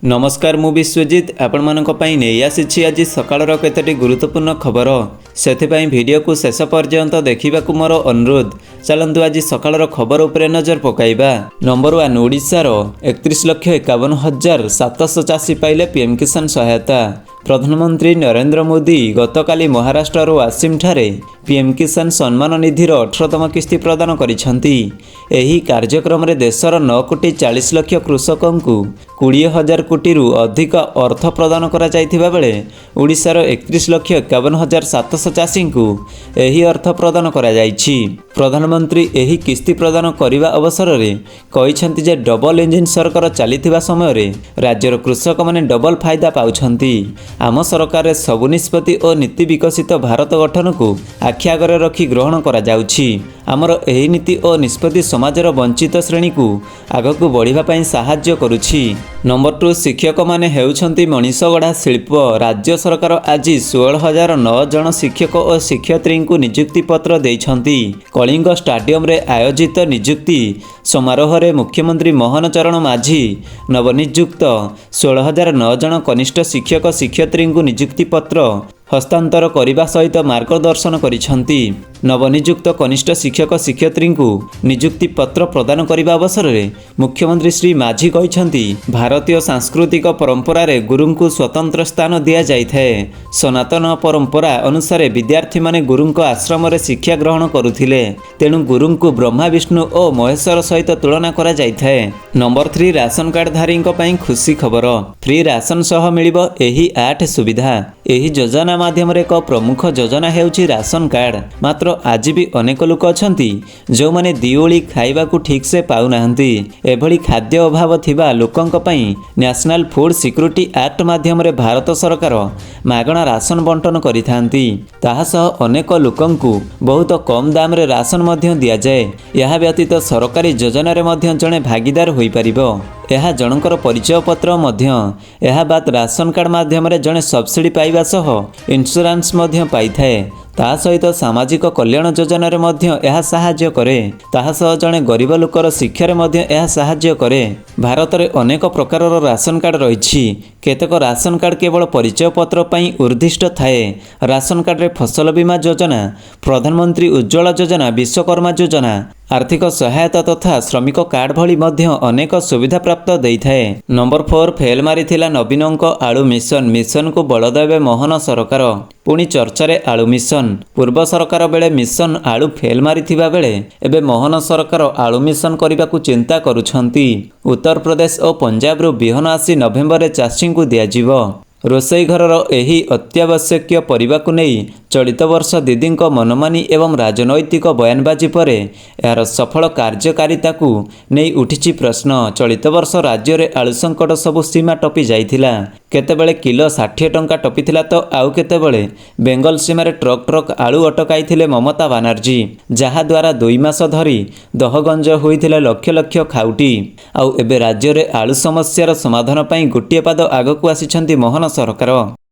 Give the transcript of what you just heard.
ନମସ୍କାର, ମୁଁ ବିଶ୍ୱଜିତ ଆପଣମାନଙ୍କ ପାଇଁ ନେଇ ଆସିଛି ଆଜି ସକାଳର କେତୋଟି ଗୁରୁତ୍ୱପୂର୍ଣ୍ଣ ଖବର। ସେଥିପାଇଁ ଭିଡ଼ିଓକୁ ଶେଷ ପର୍ଯ୍ୟନ୍ତ ଦେଖିବାକୁ ମୋର ଅନୁରୋଧ। ଚାଲନ୍ତୁ, ଆଜି ସକାଳର ଖବର ଉପରେ ନଜର ପକାଇବା। ନମ୍ବର 1, ଓଡ଼ିଶାର 31,51,700 ଚାଷୀ ପାଇଲେ ପିଏମ୍ କିଷାନ ସହାୟତା। ପ୍ରଧାନମନ୍ତ୍ରୀ ନରେନ୍ଦ୍ର ମୋଦି ଗତକାଲି ମହାରାଷ୍ଟ୍ରର ୱାସିମଠାରେ ପିଏମ୍ କିଷାନ ସମ୍ମାନ ନିଧିର 18ତମ କିସ୍ତି ପ୍ରଦାନ କରିଛନ୍ତି। ଏହି କାର୍ଯ୍ୟକ୍ରମରେ ଦେଶର 9 କୋଟି 40 ଲକ୍ଷ କୃଷକଙ୍କୁ 20,000 କୋଟିରୁ ଅଧିକ ଅର୍ଥ ପ୍ରଦାନ କରାଯାଇଥିବା ବେଳେ ଓଡ଼ିଶାର 31,51,700 ଚାଷୀଙ୍କୁ ଏହି ଅର୍ଥ ପ୍ରଦାନ କରାଯାଇଛି। ପ୍ରଧାନମନ୍ତ୍ରୀ ଏହି କିସ୍ତି ପ୍ରଦାନ କରିବା ଅବସରରେ କହିଛନ୍ତି ଯେ ଡବଲ ଇଞ୍ଜିନ୍ ସରକାର ଚାଲିଥିବା ସମୟରେ ରାଜ୍ୟର କୃଷକମାନେ ଡବଲ ଫାଇଦା ପାଉଛନ୍ତି। ଆମ ସରକାରରେ ସବୁ ନିଷ୍ପତ୍ତି ଓ ନୀତି ବିକଶିତ ଭାରତ ଗଠନକୁ ଆଖି ଆଗରେ ରଖି ଗ୍ରହଣ କରାଯାଉଛି। ଆମର ଏହି ନୀତି ଓ ନିଷ୍ପତ୍ତି ସମାଜର ବଞ୍ଚିତ ଶ୍ରେଣୀକୁ ଆଗକୁ ବଢ଼ିବା ପାଇଁ ସାହାଯ୍ୟ କରୁଛି। ନମ୍ବର 2, ଶିକ୍ଷକମାନେ ହେଉଛନ୍ତି ମଣିଷ ଗଢ଼ା ଶିଳ୍ପ। ରାଜ୍ୟ ସରକାର ଆଜି 16,009 ଜଣ ଶିକ୍ଷକ ଓ ଶିକ୍ଷୟିତ୍ରୀଙ୍କୁ ନିଯୁକ୍ତି ପତ୍ର ଦେଇଛନ୍ତି। କଳିଙ୍ଗ ଷ୍ଟାଡିୟମରେ ଆୟୋଜିତ ନିଯୁକ୍ତି ସମାରୋହରେ ମୁଖ୍ୟମନ୍ତ୍ରୀ ମୋହନ ଚରଣ ମାଝୀ ନବନିଯୁକ୍ତ 16,009 ଜଣ କନିଷ୍ଠ ଶିକ୍ଷକ ଶିକ୍ଷୟିତ୍ରୀଙ୍କୁ ନିଯୁକ୍ତି ପତ୍ର ହସ୍ତାନ୍ତର କରିବା ସହିତ ମାର୍ଗଦର୍ଶନ କରିଛନ୍ତି। ନବନିଯୁକ୍ତ କନିଷ୍ଠ ଶିକ୍ଷକ ଶିକ୍ଷୟିତ୍ରୀଙ୍କୁ ନିଯୁକ୍ତି ପତ୍ର ପ୍ରଦାନ କରିବା ଅବସରରେ ମୁଖ୍ୟମନ୍ତ୍ରୀ ଶ୍ରୀ ମାଝୀ କହିଛନ୍ତି, ଭାରତୀୟ ସାଂସ୍କୃତିକ ପରମ୍ପରାରେ ଗୁରୁଙ୍କୁ ସ୍ୱତନ୍ତ୍ର ସ୍ଥାନ ଦିଆଯାଇଥାଏ। ସନାତନ ପରମ୍ପରା ଅନୁସାରେ ବିଦ୍ୟାର୍ଥୀମାନେ ଗୁରୁଙ୍କ ଆଶ୍ରମରେ ଶିକ୍ଷା ଗ୍ରହଣ କରୁଥିଲେ। ତେଣୁ ଗୁରୁଙ୍କୁ ବ୍ରହ୍ମା, ବିଷ୍ଣୁ ଓ ମହେଶ୍ୱର ସହିତ ତୁଳନା କରାଯାଇଥାଏ। ନମ୍ବର 3, ରାସନ କାର୍ଡଧାରୀଙ୍କ ପାଇଁ ଖୁସି ଖବର। ଫ୍ରି ରାସନ ସହ ମିଳିବ ଏହି ଆଠ ସୁବିଧା। ଏହି ଯୋଜନା ମାଧ୍ୟମରେ ଏକ ପ୍ରମୁଖ ଯୋଜନା ହେଉଛି ରାସନ କାର୍ଡ। ମାତ୍ର ଆଜି ବି ଅନେକ ଲୋକ ଅଛନ୍ତି, ଯେଉଁମାନେ ଦିଓଳି ଖାଇବାକୁ ଠିକ୍ସେ ପାଉନାହାନ୍ତି। ଏଭଳି ଖାଦ୍ୟ ଅଭାବ ଥିବା ଲୋକଙ୍କ ପାଇଁ ନ୍ୟାସନାଲ ଫୁଡ୍ ସିକ୍ୟୁରିଟି ଆକ୍ଟ ମାଧ୍ୟମରେ ଭାରତ ସରକାର ମାଗଣା ରାସନ ବଣ୍ଟନ କରିଥାନ୍ତି। ତାହା ସହ ଅନେକ ଲୋକଙ୍କୁ ବହୁତ କମ୍ ଦାମରେ ରାସନ ମଧ୍ୟ ଦିଆଯାଏ। ଏହା ବ୍ୟତୀତ ସରକାରୀ ଯୋଜନାରେ ମଧ୍ୟ ଜଣେ ଭାଗିଦାର ହୋଇପାରିବ। ଏହା ଜଣଙ୍କର ପରିଚୟ ପତ୍ର ମଧ୍ୟ। ଏହା ବାଦ ରାସନ କାର୍ଡ ମାଧ୍ୟମରେ ଜଣେ ସବସିଡି ପାଇବା ସହ ଇନ୍ସୁରାନ୍ସ ମଧ୍ୟ ପାଇଥାଏ। ତା ସହିତ ସାମାଜିକ କଲ୍ୟାଣ ଯୋଜନାରେ ମଧ୍ୟ ଏହା ସାହାଯ୍ୟ କରେ। ତାହା ସହ ଜଣେ ଗରିବ ଲୋକର ଶିକ୍ଷାରେ ମଧ୍ୟ ଏହା ସାହାଯ୍ୟ କରେ। ଭାରତରେ ଅନେକ ପ୍ରକାରର ରାସନ କାର୍ଡ ରହିଛି। କେତେକ ରାସନ କାର୍ଡ କେବଳ ପରିଚୟ ପତ୍ର ପାଇଁ ଉଦ୍ଦିଷ୍ଟ ଥାଏ। ରାସନ କାର୍ଡରେ ଫସଲ ବୀମା ଯୋଜନା, ପ୍ରଧାନମନ୍ତ୍ରୀ ଉଜ୍ଜ୍ୱଳା ଯୋଜନା, ବିଶ୍ୱକର୍ମା ଯୋଜନା, ଆର୍ଥିକ ସହାୟତା ତଥା ଶ୍ରମିକ କାର୍ଡ ଭଳି ମଧ୍ୟ ଅନେକ ସୁବିଧା ପ୍ରାପ୍ତ ଦେଇଥାଏ। ନମ୍ବର 4, ଫେଲ୍ ମାରିଥିଲା ନବୀନଙ୍କ ଆଳୁ ମିଶନ, ମିଶନକୁ ବଳ ଦେବେ ମୋହନ ସରକାର। ପୁଣି ଚର୍ଚ୍ଚାରେ ଆଳୁ ମିଶନ। ପୂର୍ବ ସରକାର ବେଳେ ମିଶନ ଆଳୁ ଫେଲ୍ ମାରିଥିବା ବେଳେ ଏବେ ମୋହନ ସରକାର ଆଳୁ ମିଶନ କରିବାକୁ ଚିନ୍ତା କରୁଛନ୍ତି। ଉତ୍ତରପ୍ରଦେଶ ଓ ପଞ୍ଜାବରୁ ବିହନ ଆସି ନଭେମ୍ବରରେ ଚାଷୀଙ୍କୁ ଦିଆଯିବ। ରୋଷେଇ ଘରର ଏହି ଅତ୍ୟାବଶ୍ୟକୀୟ ପରିବାକୁ ନେଇ ଚଳିତ ବର୍ଷ ଦିଦିଙ୍କ ମନମାନି ଏବଂ ରାଜନୈତିକ ବୟାନବାଜି ପରେ ଏହାର ସଫଳ କାର୍ଯ୍ୟକାରିତାକୁ ନେଇ ଉଠିଛି ପ୍ରଶ୍ନ। ଚଳିତ ବର୍ଷ ରାଜ୍ୟରେ ଆଳୁ ସଙ୍କଟ ସବୁ ସୀମା ଟପି ଯାଇଥିଲା। କେତେବେଳେ କିଲୋ 60 ଟଙ୍କା ଟପିଥିଲା ତ ଆଉ କେତେବେଳେ ବେଙ୍ଗଲ ସୀମାରେ ଟ୍ରକ୍ ଟ୍ରକ୍ ଆଳୁ ଅଟକାଇଥିଲେ ମମତା ବାନାର୍ଜୀ, ଯାହାଦ୍ୱାରା 2 ମାସ ଧରି ଦହଗଞ୍ଜ ହୋଇଥିଲେ ଲକ୍ଷ ଲକ୍ଷ ଖାଉଟି। ଆଉ ଏବେ ରାଜ୍ୟରେ ଆଳୁ ସମସ୍ୟାର ସମାଧାନ ପାଇଁ ଗୋଟିଏ ପାଦ ଆଗକୁ ଆସିଛନ୍ତି ମୋହନ ସରକାର।